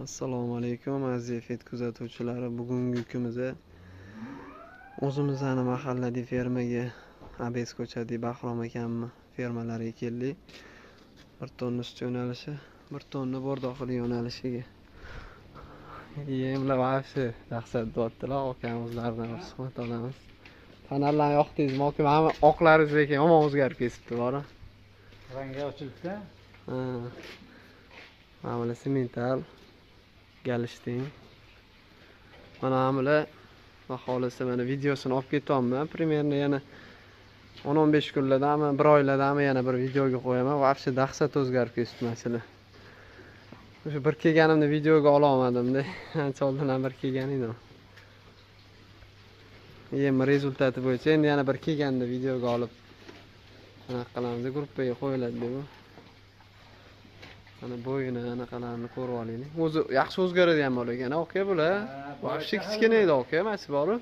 Assalomu alaykum aziz Fet kuzatuvchilari. Bugungi kunimizda o'zimizni mahalladagi fermaga, Abes ko'chadagi Bahrom akamni fermalariga keldik. 1 tonna sut yo'nalishi, 1 tonna bo'rdoqli yo'nalishiga. Yemlar вообще dahshat deyaptilar, akam o'zlaridan bir suhbat olamiz. Fonarlarni yoqdingizmi aka? Mana oqlaringiz lekin yomon o'zgarib ketibdi, bora. Rangi ochilibdi. Ha. Mana bular semental galishting. Mana bular xohlasa mana videosini olib ketyapman. Примерно yana 10-15 kunlardami, bir oylardami yana bir videoga qo'yaman. Вообще dahshat o'zgarib ketibdi masala. O'sha bir kelganimda videoga ola olmadim-da. Ancha oldin ham bir kelgan edim. Yem rezultati bo'yicha endi yana bir kelganda videoga olib anaqa qilamiz, gruppaga qo'yiladi deb. Mana bo'yini anaqalarini ko'rib olaylik. O'zi yaxshi o'zgaradigan mol ekan, aka bular. Вообще kichkina edi aka, mana shu borib.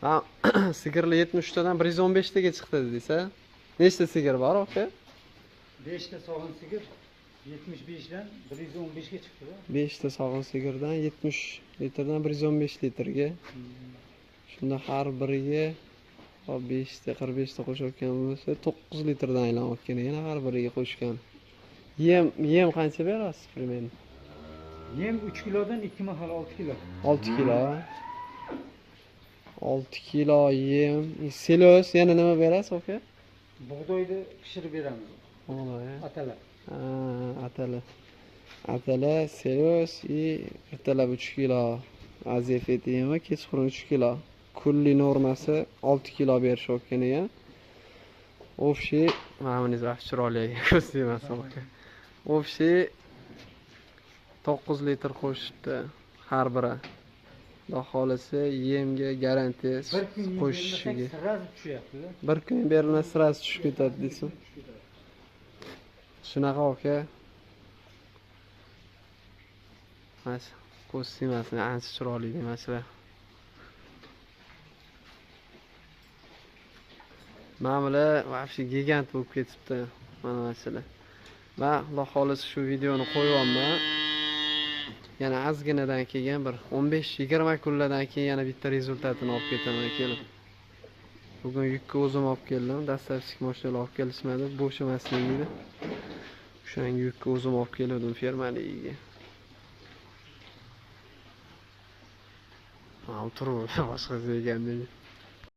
Ha. Sigirlar 73 tadan 115 taga chiqdi dedingiz-a? Nechta sigir bor aka? 5 ta sog'in sigir 75 dan 115 ga chiqdi. 5 ta sog'in sigirdan 70 litrdan 115 litrga. Shunda har biriga hop 5 ta 45 ta qo'shayotgan bo'lsa 9 litrdan aylanayotgan yana har biriga qo'shgan. Yem qancha berasiz примерно? Yem 3 kilodan 2 mahal 6 kilo. 6 kilo. 6 kilo yem. Selos yana nima berasiz aka? Bug'doyni pishirib beramiz. Bug'doy. Atala. Ha, atala. Atala, selos и ertalab 3 kilo Azefet yemi, kechqurun 3 kilo. Kunlik normasi 6 kilo berishayotgan ekan. Общий, mana buningiz vaqt chiroyli ekan, ko'z tegmasin aka. Общий 9 litr qo'shibdi har biri. Xudo xolasa yemga garantiya qo'shishiga. Sразу tushyapti. Bir kun berilmasa sразу tushib ketadi deysiz. Shunaqa aka. Mana ko'z tegmasin, ancha chiroyli demaslar. Mana bular вообще gigant bo'lib ketibdi, mana masala. Va Xudo xolasa shu videoni qo'yyapman. Yana ozginadan keyin bir 15-20 kunlardan keyin yana bitta rezultatini olib ketaman kelib. Bugun yukka o'zim olib keldim, dastlabki mashinalar olib kelishmadi, bo'sh emasligida. O'shanga yukka o'zim olib keldim fermaligiga. Ha, o'tirib boshqa ekan dedi.